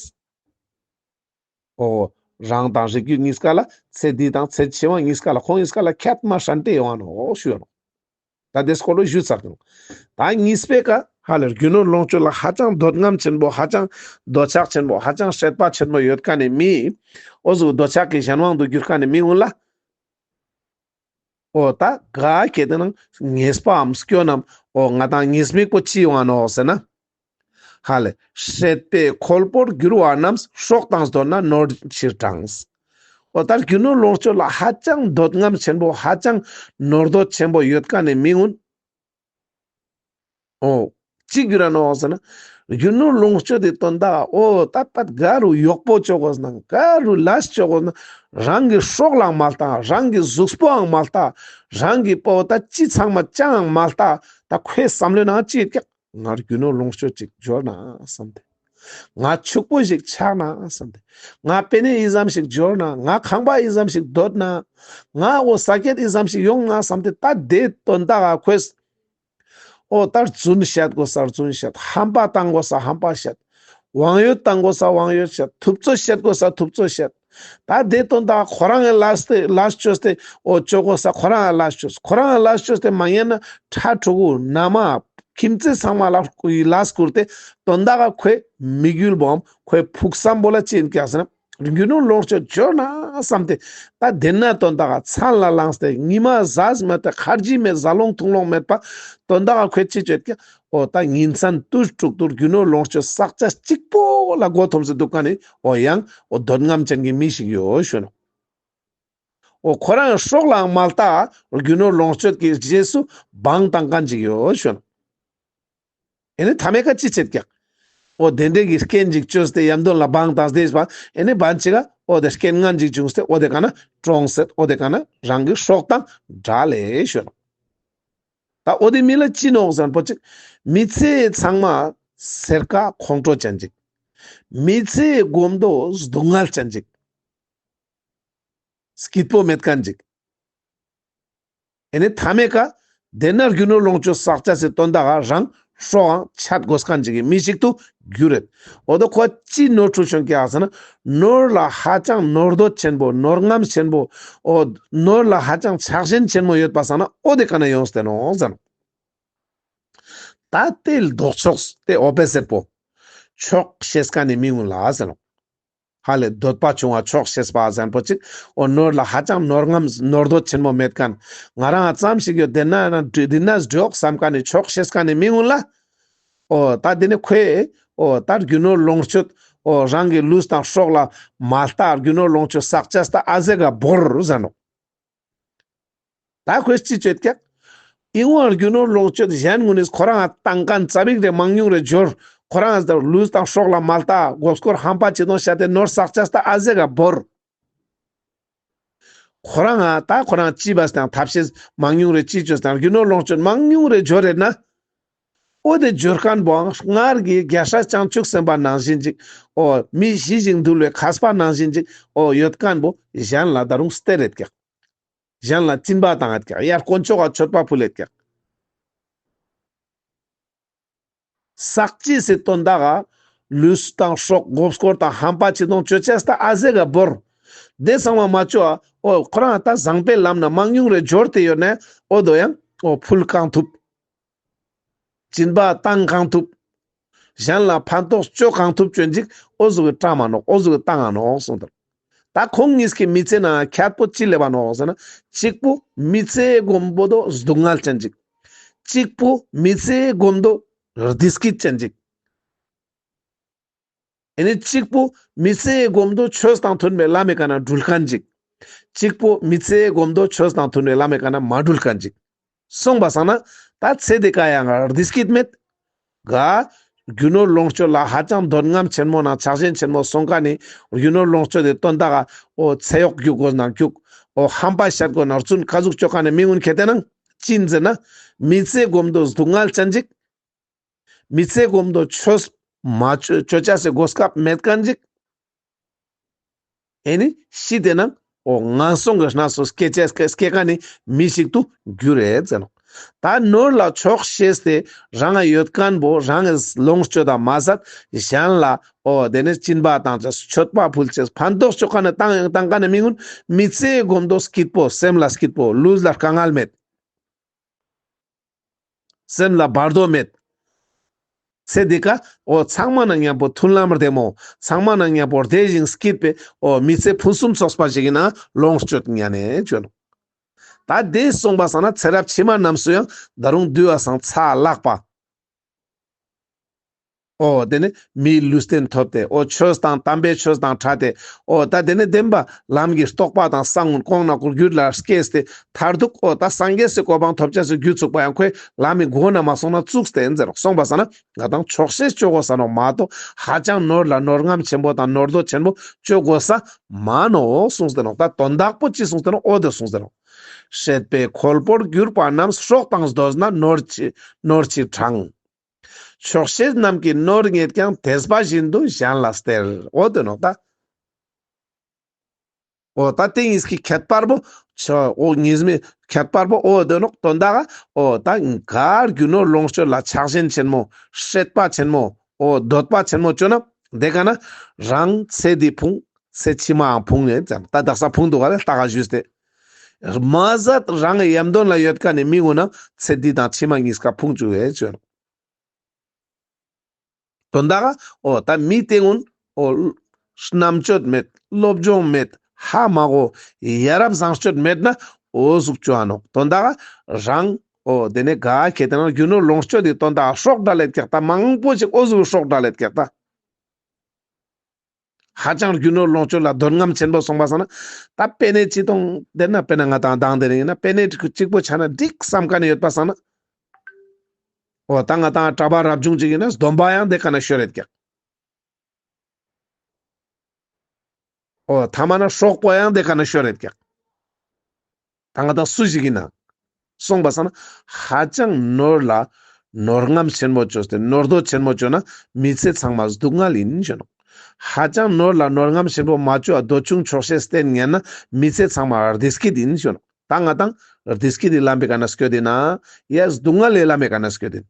འོ། རང་དང་རིགས་རྒྱུད་གཉིས་ཀ་ལ་ཚེ་འདི་དང་ཚེ་ཕྱི་མ་གཉིས་ཀ་ལ་ཁོང་གཉིས་ཀ་ལ་ཁྱད་མ་ཧྲན་ཏེ་ཡོང་ང་ནོག་ཞུ་ཡོད་ནོག། ད་དེ་སྐོར་ལ་ཞུས་ཚར་ནོག། ད་གཉིས་པའི་ཀ་ཧ་ལེ་རྒྱུ་ནོར་ལོངས་སྤྱོད་ལ་ཧ་ཅང་འདོད་རྔམ་ཆེན་པོ་ཧ་ཅང་འདོད་ཆགས་ཆེན་པོ་ཧ་ཅང་སྲེད་པ་ཆེན་པོ་ཡོད་མཁན་ནི་མི། འོ་ཟུག་འདོད་ཆགས་ཀྱི་གཞན་དབང་དུ་གྱུར་མཁན་ནི་མི་ཀུན་ལ། འོ་ད་ག་གལ་ཏེ་ན་ཉེས་པའམ་སྐྱོན་ནམ་འོ་ང་དང་ཉེས་དམིགས་པོ་ཅི་ཡོང་ང་ནོག་ཟེར་ན། ཧ་ལེ་སྲེད་པའི་ཁོལ་པོར་གྱུར་པ་རྣམས་སྲོག་དང་བསྡོར་ན་ནོར་ཕྱིར་དྲངས། འོ་ད་རྒྱུ་ནོར་ལོངས་སྤྱོད་ལ་ཧ་ཅང་འདོད་རྔམ་ཆེན་པོ་ཧ་ཅང་ནོར་འདོད་ཆེན་པོ་ཡོད་མཁན་ནི་མི་ཀུན། འོ། ཅི་གྱུར་ར་ནོག་ཟེར་ན། རྒྱུ་ནོར་ལོངས་སྤྱོད་དེ་དོན་དག་འོ་ད་པད་ག་རུ་གཡོག་པོ་ཅོ་དགོས་ན་ག་རུ་ལས་ཅོ་དགོས་ན་རང་གི་སྲོག་ལའང་མ་ལྟ་རང་གི་གཟུགས་པོའང་མ་ལྟ་རང་གི་པོ་ད་ཅི་ཚང་མ་ཅང་མ་ལྟ་ད་ཁོའི་བསམ་བློའི་ནང་ཅི་ཡོད་ཀྱག། ང་རྒྱུ་ནོར་ལོངས་སྤྱོད་ཅིག་འབྱོར་ན་བསམ་སྟེ། ང་ཕྱུག་པོ་ཞིག་ཆགས་ན་བསམ་སྟེ། ང་པེ་ནེ་ཨི་ཙམ་ཞིག་འབྱོར་ན་ང་ཁང་པ་ཨི་ཙམ་ཞིག་འདོད་ན་ང་འོ་ས་ཀེད་ཨི་ཙམ་ཞིག་ཡོང་ན་བསམ་སྟེ་ད་དེ་དོན་དག་ག་ཁོས། འོ་ད་རྫུན་བཤད་དགོས་ས་རྫུན་བཤད། ཧམ་པ་བཏང་དགོས་ས་ཧམ་པ་བཤད། དབང་ཡོད་བཏང་དགོས་ས་དབང་ཡོད་བཤད། ཐུབ་ཚོད་བཤད་དགོས་ས་ཐུབ་ཚོད་བཤད། ད་དེ་དོན་དག་ཁོ་རང་གི་ལས་ཏེ་ལས་བཅོས་ཏེ་འོ་ཅོ་དགོས་ས་ཁོ་རང་གི་ལས་བཅོས་ཁོ་རང་གི་ལས་བཅོས་ཏེ་མ་ཉན་ན་ཕྲུ་གུ་མནའ་མ། ཁྱིམ་མཚེས་ཚང་མ་ལ་ལས་བསྐུར་ཏེ་དོན་དག་ག་ཁོའི་དམིགས་ཡུལ་བོའམ་ཁོའི་ཕུགས་བསམ་པོ་ལ་ཅི་ཡིན་ཀྱག་ཟེར་ན། རྒྱུ་ནོར་ལོངས་སྤྱོད་འབྱོར་ན་བསམ་སྟེ། ད་དེ་ན་དོན་དག་ག་མཚན་ལ་ལངས་ཏེ་ཉི་མ་ཟ་མེད་དེ་ཁར་ཇི་མེད་ཟ་ལོང་འཐུང་ལོང་མེད་པ་དོན་དག་ག་ཁོས་ཅི་བྱེད་ཀྱག། འོ་ད་ཉིན་མཚན་དུས་དྲུག་ཏུ་རྒྱུ་ནོར་ལོངས་སྤྱོད་བསགས་ཅེས་གཅིག་པོ་ལ་མགོ་འཐོམས་སེ་འདུག་མཁན་ནི་འོ་ཡང་འོ་འདོད་རྔམ་ཅན་གྱི་མི་ཞིག་ཡོད་ཞུ་ནོག། འོ་ཁོ་རང་སྲོག་ལའང་མ་ལྟ་རྒྱུ་ནོར་ལོངས་སྤྱོད་ཀྱི་རྗེས་སུ་བང་བཏང་མཁན་ཅིག་ཡོད་ཞུ་ནོག། ཨེ་ནི་མཐའ་མའི་ཀ་ཅི་བྱེད་ཀྱག། འོ་དེ་འདྲའི་གི་རྐྱེན་ཅིག་བཅོས་ཏེ་ཡམ་དོན་ལ་བང་བཏང་སྟེ་ཨེ་ནི་བར་ཅིག་ག་འོ་དེ་རྐྱེན་ངན་ཅིག་བྱུང་སྟེ་འོ་དེ་ཀ་ན་གྲོངས་སེ་འོ་དེ་ཀ་ན་རང་གི་སྲོག་དང་བྲལ་ལེ་ཞུ་ནོག། ད་འོ་དེ་མི་ལ་ཅི་ནོག་ཟེར་ན་པོ་ཅིག། མི་ཚེ་ཚང་མ་སེར་ཁ་ཁོང་ཁྲོ་ཅན་ཅིག། མི་ཚེ་གོམ་དོ་སྡུག་བསྔལ་ཅན་ཅིག། སྐྱིད་པོ་མེད་མཁན་ཅིག། ཨེ་ནི་མཐའ་མའི་ཀ་དེ་ན་རྒྱུ་ནོར་ལོངས་སྤྱོད་བསགས་ཅེས་སི་དོན་དག་ག་རང་སྲོག་འང་ཆད་དགོས་མཁན་ཅིག་གི་མི་ཞིག་ཏུ་གྱུར་རེད། འོ་དོ་ཁོ་ཅི་ནོར་འཁྲུལ་བྱུང་ཀྱག་ཟེར་ན། ནོར་ལ་ཧ་ཅང་ནོར་འདོད་ཆེན་པོ་ནོར་རྔམ་ཆེན་པོ། འོ་ནོར་ལ་ཧ་ཅང་ཆགས་ཞེན་ཆེན་མོ་ཡོད་པ་སང་ན་འོ་དེ་ཀ་ན་ཡོངས་ཏེ་ནོག་ཟེར་ནོག། ད་དེ་ལྡོག་ཕྱོགས་དེ་འོ་པེ་སེར་པོ་ཆོག་ཤེས་མཁན་ནི་མི་གུན་ལ་ཟེར་ནོག། ཧ་ལས་འདོད་པ་ཆུང་བ་ཆོག་ཤེས་པ་ཟེར་པོ་ཅིག། འོ་ནོར་ལ་ཧ་ཅང་ནོར་རྔམ་ནོར་འདོད་ཆེན་མོ་མེད་མཁན། ང་རང་ཙམ་ཞིག་ཡོད་དེ་ན་ན་འདི་ན་འགྲོ་བསམ་མཁན་ནི་ཆོག་ཤེས་མཁན་ནི་མི་གུན་ལ། འོ་ད་དེ་ནི་ཁོས་འོ་ད་རྒྱུ་ནོར་ལོངས་སྤྱོད་འོ་རང་གི་ལུས་དང་སྲོག་ལ་མ་ལྟ་རྒྱུ་ནོར་ལོངས་སྤྱོད་བསགས་ཅེས་ད་ཨ་ཟེ་ག་བོར་ཟེར་ནོག། ད་ཁོས་ཅི་བྱེད་ཀྱག། ཨིན་བ་རྒྱུ་ནོར་ལོངས་སྤྱོད་གཞན་གུན་ནི་ཁོ་རང་ང་བཏང་མཁན་ཙ་པིག་རེ་མང་ཉུང་རེ་འབྱོར། ཁོ་རང་ང་ལུས་དང་སྲོག་ལ་མ་ལྟ་མགོ་སྐོར་ཧམ་པ་ཅི་དང་བཤད་དེ་ནོར་བསགས་ཅེས་ད་ཨ་ཟེ་ག་བོར། ཁོ་རང་ང་ད་ཁོ་རང་ཅི་བས་དང་ཐབས་ཤེས་མང་ཉུང་རེ་ཅི་བཅོས་དང་རྒྱུ་ནོར་ལོངས་སྤྱོད་མང་ཉུང་རེ་འབྱོར་རེད་ན། འོ་དེ་འབྱོར་མཁན་པོའང་སྔར་གྱི་རྒྱལ་སྲས་བྱང་ཆུབ་སེམས་དཔའ་ནང་བཞིན་ཅིག། འོ་མི་ཞི་ཞིང་དུལ་བའི་མཁས་པ་ནང་བཞིན་ཅིག། འོ་ཡོད་མཁན་པོ་གཞན་ལ་ད་རུང་སྟེར་རེད་ཀྱག། གཞན་ལ་སྦྱིན་པ་བཏང་ཡོད་ཀྱག། ཡར་དཀོན་མཆོག་ག་མཆོད་པ་ཕུལ་ཡོད་ཀྱག། བསགས་ཅེས་སི་དོན་དག་ག་ལུས་དང་སྲོག་མགོ་སྐོར་དང་ཧམ་པ་ཅི་དང་བཅོ་ཅེས་ད་ཨ་ཟེ་ག་བོར། དེ་ཚང་མ་མ་བཅོ་ཨ། འོ་ཁོ་རང་ད་བཟང་པའི་ལམ་ན་མང་ཉུང་རེ་འབྱོར་ཏེ་ཡོད་ན་འོ་དོ་ཡང་འོ་ཕུལ་གང་ཐུབ། སྦྱིན་པ་བཏང་གང་ཐུབ། གཞན་ལ་ཕན་ཐོགས་བཅོ་གང་ཐུབ་བཅོ་ཅིག། འོ་ཟུག་གི་བཀྲ་མ་ནོག། འོ་ཟུག་གི་བཏང་ང་ནོག་གསུངས་ཏེ། ད་ཁོང་གཉིས་ཀྱི་མི་ཚེ་ནང་ཁྱད་པོ་ཅི་ལེབ་བ་ནོག་ཟེར་ན། གཅིག་པོ་མི་ཚེ་གོམ་པོ་དོ་སྡུག་བསྔལ་ཅན་ཅིག། གཅིག་པོ་མི་ཚེ་གོམ་དོ་བདེ་སྐྱིད་ཅན་ཅིག། ཨེ་ནི་གཅིག་པོ་མི་ཚེ་གོམ་དོ་ཆོས་དང་མཐུན་པའི་ལམ་མི་ཀ་ན་འགྲུལ་མཁན་ཅིག། གཅིག་པོ་མི་ཚེ་གོམ་དོ་ཆོས་དང་མཐུན་པའི་ལམ་མི་ཀ་ན་མ་འགྲུལ་མཁན་ཅིག། སོང་པ་སང་ན་ད་ཚེ་འདི་ཀ་ཡང་བདེ་སྐྱིད་མེད། ག་རྒྱུ་ནོར་ལོངས་སྤྱོད་ལ་ཧ་ཅང་འདོད་རྔམ་ཆེན་མོ་ནང་ཆགས་ཞེན་ཆེན་མོ་སོང་མཁན་ནི་རྒྱུ་ནོར་ལོངས་སྤྱོད་དེ་དོན་དག་ག་འོ་ཚེ་གཡོག་རྒྱུག་དགོས་ན་རྒྱུག། འོ་ཧམ་པ་བཤད་དགོས་ན་རྫུན་ཁ་ཟུག་བཅོ་མཁན་ནི་མི་གུན་ཁེ་ཏེ་ནང་ཅི་ཡིན་ཟེར་ན། མི་ཚེ་གོམ་དོ་སྡུག་བསྔལ་ཅན་ཅིག། མི་ཚེ་གོམ་དོ་ཆོས་མ་བཅོ་བཅོ་ཅེས་སི་གོ་སྐབས་མེད་མཁན་ཅིག། ཨེ་ནི་ཤི་སྟེ་ནང་འོ་ངན་སོང་གི་གནས་སུ་སྐྱེ་ཅེས་སྐྱེ་མཁན་ནི་མི་ཞིག་ཏུ་གྱུར་རེད་ཟེར་ནོག། ད་ནོར་ལ་ཆོག་ཤེས་ཏེ་རང་ཡོད་མཁན་པོ་རང་གི་ལོངས་སྤྱོད་དང་མ་ཟད་གཞན་ལ་འོ་དེ་ནི་སྦྱིན་པ་བཏང་ཅེས་མཆོད་པ་ཕུལ་ཅེས་ཕན་ཐོགས་བཅོ་མཁན་ནི་བཏང་བཏང་མཁན་ནི་མི་གུན་མི་ཚེ་གོམ་དོ་སྐྱིད་པོ་སེམས་ལ་སྐྱིད་པོ་ལུས་ལ་དཀའ་ངལ་མེད། སེམས་ལ་བར་དོ་མེད། ཚེ་འདི་ཀ་འོ་ཚང་མ་ནང་མཉམ་པོ་མཐུན་ལམ་བདེ་མོ། ཚང་མ་ནང་མཉམ་པོ་བདེ་ཞིང་སྐྱིད་པའི་འོ་མི་ཚེ་ཕུན་སུམ་ཚོགས་པ་ཞིག་གི་ནང་ལོངས་སྤྱོད་ཉན་ནས་བྱོན། ད་དེ་སོང་པ་སང་ན་ཚེ་རབས་ཕྱི་མ་རྣམས་སུ་ཡང་ད་རུང་འདུལ་བ་སང་ཚ་ལག་པ། འོ་དེ་ནི་མིའི་ལུས་རྟེན་ཐོབ་སྟེ་འོ་ཆོས་དང་དམ་པའི་ཆོས་དང་འཕྲད་དེ་འོ་ད་དེ་ནི་བདེན་པ་ལམ་གྱི་རྟོགས་པ་དང་གསང་གོང་ན་གོ་རྒྱུད་ལ་སྐྱེས་ཏེ་མཐར་ཐུག་འོ་ད་སངས་རྒྱས་སི་གོ་འཕང་ཐོབ་ཅེས་སི་རྒྱུ་ཚུགས་པ་ཡང་ཁོའི་ལམ་མི་གོ་ན་མ་སོང་ན་ཚུགས་ཏེ་ཨིན་ཟེར་རོགས། སོང་པ་སང་ན་ང་དང་ཆོག་ཤེས་བཅོ་དགོས་ས་ནོག་མ་གཏོགས་ཧ་ཅང་ནོར་ལ་ནོར་རྔམ་ཆེན་པོ་དང་ནོར་འདོད་ཆེན་པོ་བཅོ་དགོས་ས་མ་ནོག་གསུངས་ཏེ་ནོག། ད་དོན་དག་པོ་ཅི་གསུངས་ཏེ་ནོག། འོ་དེ་གསུངས་ཏེ་ནོག། སྲེད་པའི་ཁོལ་པོར་གྱུར་པ་རྣམས། སྲོག་དང་བསྡོས་ན་ནོར་ཆེ་ནོར་ཆེ་གྲང་། ཆོག་ཤེས་རྣམས་ཀྱིས་ནོར་རྙེད་ཀྱང་། དེས་པ་བཞིན་དུ་གཞན་ལ་སྟེར། འོ་དེ་ནོག་ད། འོ་ད་དེ་གཉིས་ཀྱི་ཁྱད་པར་པོ་ཆོ་འོ་གཉིས་མེད་ཁྱད་པར་པོ་འོ་དེ་ནོག། དོན་དག་འོ་ད་ག་རྒྱུ་ནོར་ལོངས་སྤྱོད་ལ་ཆགས་ཞེན་ཆེན་མོ་སྲེད་པ་ཆེན་མོ་འོ་འདོད་པ་ཆེན་མོ་བཅོ་ན་དེ་ཀ་ན་རང་ཚེ་འདི་ཕུང་ཚེ་ཕྱི་མའང་ཕུང་ངེ་ཙམ་ད་དག་ས་ཕུང་འདུག་ག་ལེ་ལྟ་ག་ཞུས་ཏེ། མ་ཟད་རང་གི་ཡམ་དོན་ལ་ཡོད་མཁན་ནི་མི་གུན་ན་ཚེ་འདི་དང་ཕྱི་མ་གཉིས་ཀ་ཕུང་བཅུག་གེ་བཅོ་ན། དོན་དག་འོ་ད་མི་དེ་ཀུན་འོ་རྣམ་དཔྱོད་མེད། སློབ་སྦྱོང་མེད། ཧ་མ་གོ། ཡ་རབས་བཟང་སྤྱོད་མེད་ན་འོ་ཟུག་ཅོ་འ་ནོག། དོན་དག་རང་འོ་དེ་ནས་ག་ཁེ་ཏེ་ན་རྒྱུ་ནོར་ལོངས་སྤྱོད་དེ་དོན་དག་སྲོག་འདྲ་ལེད་ཀྱག་ད། མང་པོ་ཞིག་འོ་ཟུག་སྲོག་འདྲ་ལེད་ཀྱག་ད། ཧ་ཅང་རྒྱུ་ནོར་ལོངས་སྤྱོད་ལ་འདོད་རྔམ་ཆེན་པོ་སོང་པ་སང་ན། ད་པེ་ནེ་ཅི་ཏོང་དེ་ན་པེ་ནེ་ང་དང་དང་དེ་ནེ་ཡིན་ན་པེ་ནེ་གཅིག་པོ་ཆ་ན་འགྲིག་བསམ་མཁན་ཡོད་པ་སང་ན། འོ་ད་ང་དང་གྲྭ་པ་རབ་བྱུང་ཅིག་ཡིན་ན་སྡོམ་པ་ཡང་དེ་ཀ་ན་ཤོར་རེད་ཀྱག། འོ་ཐ་མ་ན་སྲོག་པོ་ཡང་དེ་ཀ་ན་ཤོར་རེད་ཀྱག། ད་ང་དང་སུ་ཞིག་ཡིན་ན། སོང་པ་སང་ན་ཧ་ཅང་ནོར་ལ་ནོར་རྔམ་ཆེན་མོ་ཅོས་ཏེ་ནོར་འདོད་ཆེན་མོ་ཅོས་ན་མི་ཚེ་ཚང་མ་སྡུག་བསྔལ་ཡིན་ཞུ་ནོག། ཧ་ཅང་ནོར་ལ་ནོར་རྔམ་ཆེན་པོ་མ་ཅོ་བ་འདོད་ཆུང་ཆོག་ཤེས་བསྟེན་ཉན་ན་མི་ཚེ་ཚང་མ་བདེ་སྐྱིད་ཡིན་ཞུ་ནོག། ད་ང་དང་བདེ་སྐྱིད་དི་ལམ་པའི་ཀ་ན་སྐྱོད་དེ་ན་ཡ་སྡུག་བསྔལ་ལི་ལམ་པའི་ཀ་ན་སྐྱོད་དེ།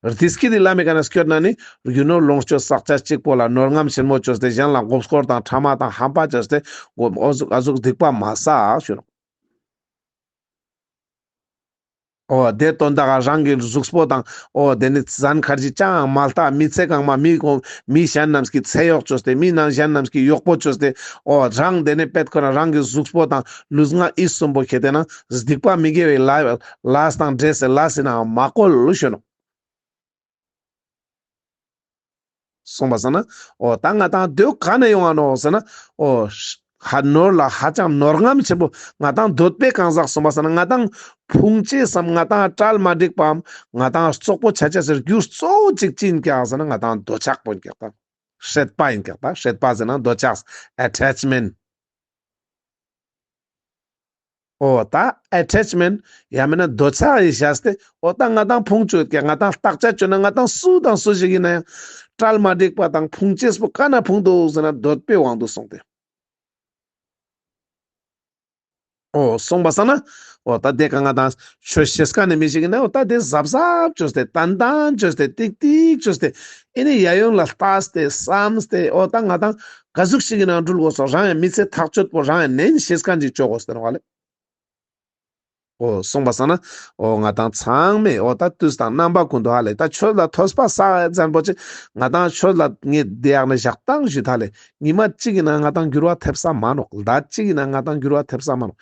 བདེ་སྐྱིད་དི་ལམ་པའི་ཀ་ན་སྐྱོད་ན་ནི་རྒྱུ་ནོར་ལོངས་སྤྱོད་བསགས་ཆ་གཅིག་པོ་ལ་ནོར་རྔམ་ཆེན་མོ་ཅོས་ཏེ་གཞན་ལ་མགོ་སྐོར་དང་ཕྲ་མ་དང་ཧམ་པ་ཅོས་ཏེ་འོ་ཟུག་ཨ་ཟུག་སྡིག་པ་མ་བསགས་ཞུ་ནོག། འོ་དེ་དོན་དག་རང་གི་གཟུགས་པོ་དང་འོ་དེ་ནི་ཟན་ཁར་ཅི་ཅང་མ་ལྟ། མི་ཚེ་གང་མ་མི་གོ་མི་གཞན་རྣམས་ཀྱི་ཚེ་གཡོག་ཅོས་ཏེ་མི་ནང་གཞན་རྣམས་ཀྱི་གཡོག་པོ་ཅོས་ཏེ་འོ་རང་དེ་ནི་པད་ཁོ་ན་རང་གི་གཟུགས་པོ་དང་ལུས་ངག་ཡིད་གསུམ་པོ་ཁེ་ཏེ་ན་སྡིག་པ་མི་དགེ་བའི་ལས་ལས་དང་འདྲེས་སེ་ལས་སེ་ན་མ་བཀོལ་ཞུ་ནོག། སོང་པ་སང་ན། འོ་ད་ང་དང་འདོད་ག་ནས་ཡོང་ང་ནོག་ཟེར་ན། འོ་ཧ་ནོར་ལ་ཧ་ཅང་ནོར་རྔམ་ཆེན་པོ་ང་དང་འདོད་པའི་གང་ཟག་སོང་པ་སང་ན་ང་དང་ཕུང་ཅེས་སམ་ང་དང་གྲལ་མ་འགྲིག་པའམ་ང་དང་རྩོག་པོ་ཆ་ཅེས་སི་རྒྱུ་གཙོ་བོ་གཅིག་ཅི་ཡིན་ཀྱག་ཟེར་ན་ང་དང་འདོད་ཆགས་པོ་ཡིན་ཀྱག་ད། སྲེད་པ་ཡིན་ཀྱག་ད། སྲེད་པ་ཟེར་ན་འདོད་ཆགས་ཨ་ཊེཆ་མེན་ཊི། འོ་ད་ཨ་ཊེཆ་མེན་ཊི་ཡང་མིན་ན་འདོད་ཆགས་ཡི་བཞག་སྟེ་འོ་ད་ང་དང་ཕུང་ཅོ་ཡོད་ཀྱག། ང་དང་བརྟག་དཔྱད་ཅོ་ན་ང་དང་སུ་དང་སུ་ཞིག་ཡིན་ན་ཡང་གྲལ་མ་འགྲིག་པ་དང་ཕུང་ཅེས་པོ་ག་ན་ཕུང་འདུག་ཟེར་ན་འདོད་པའི་དབང་དུ་སོང་སྟེ། འོ་སོང་པ་སང་ན་འོ་ད་དེ་ཀ་ང་དང་ཆོས་ཤེས་མཁན་ནི་མི་ཞིག་ཡིན་ན་འོ་ད་དེ་གཟབ་གཟབ་ཅོས་ཏེ་ཏན་ཏན་ཅོས་ཏེ་ཏིག་ཏིག་ཅོས་ཏེ་ཨེ་ནི་ཡ་ཡོང་ལ་ལྟས་ཏེ་བསམས་ཏེ་འོ་ད་ང་དང་ག་ཟུག་ཞིག་གི་ནང་འགྲུལ་དགོས་སོ། རང་ཡང་མི་ཚེ་ཐག་ཆོད་པོ་རང་ཡང་ནན་ཤེས་མཁན་ཅིག་ཅོ་དགོས་ཟེར་བ་ལེ། འོ་སོང་པ་སང་ན་འོ་ང་དང་ཚང་མས་འོ་ད་དུས་དང་རྣམ་པ་ཀུན་ཏུ་ཧ་ལེ་ད་ཆོས་ལ་ཐོས་པ་བསགས་ཙམ་པོ་ཅིག་ང་དང་ཆོས་ལ་ངས་བདེ་ཡག་ནས་ཞག་བཏང་ཞུས་ད་ལེ། ཉི་མ་གཅིག་ཡིན་ན་ང་དང་འགྱུར་བ་ཐེབས་ས་མ་ནོག། ཟླ་གཅིག་ཡིན་ན་ང་དང་འགྱུར་བ་ཐེབས་ས་མ་ནོག།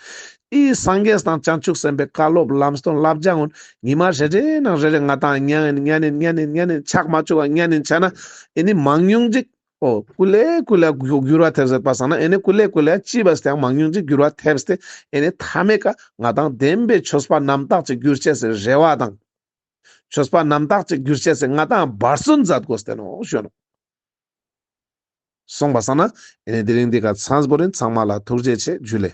ཨི་སངས་རྒྱས་དང་བྱང་ཆུབ་སེམས་དཔའི་བཀའ་སློབ་ལམ་སྟོན་བསླབ་བྱ་ཀུན་ཉི་མ་རེ་རེ་ནང་རེ་རེ་ང་དང་ཉན་ཉན་ཉན་ཉན་ཉན་ཆག་མ་བཅུག་པ་ཉན་ཉན་ཆ་ན་ཨེ་ནི་མང་ཉུང་ཅིག་འོ་ཀུ་ལེ་ཀུ་ལེ་འགྱུར་བ་ཐེབས་ཟེར་པ་སང་ན་ཨེ་ནི་ཀུ་ལེ་ཀུ་ལེ་ཅི་བས་ཏེ་མང་ཉུང་ཅིག་འགྱུར་བ་ཐེབས་ཏེ་ཨེ་ནི་མཐའ་མའི་ཀ་ང་དང་བདེན་པའི་ཆོས་པ་རྣམ་དག་ཅིག་འགྱུར་ཅེས་སི་རེ་བ་དང་། ཆོས་པ་རྣམ་དག་ཅིག་འགྱུར་ཅེས་སི་ང་དང་འབད་བརྩོན་མཛད་དགོས་ཏེ་ནོག་ཞུ་ནོག། སོང་པ་སང་ན་ཨེ་ནི་དེ་རིང་འདི་ཀ་ཚང་པོ་རིན། ཚང་མ་ལ་ཐུགས་རྗེ་ཆེ། ཇུ་ལེ།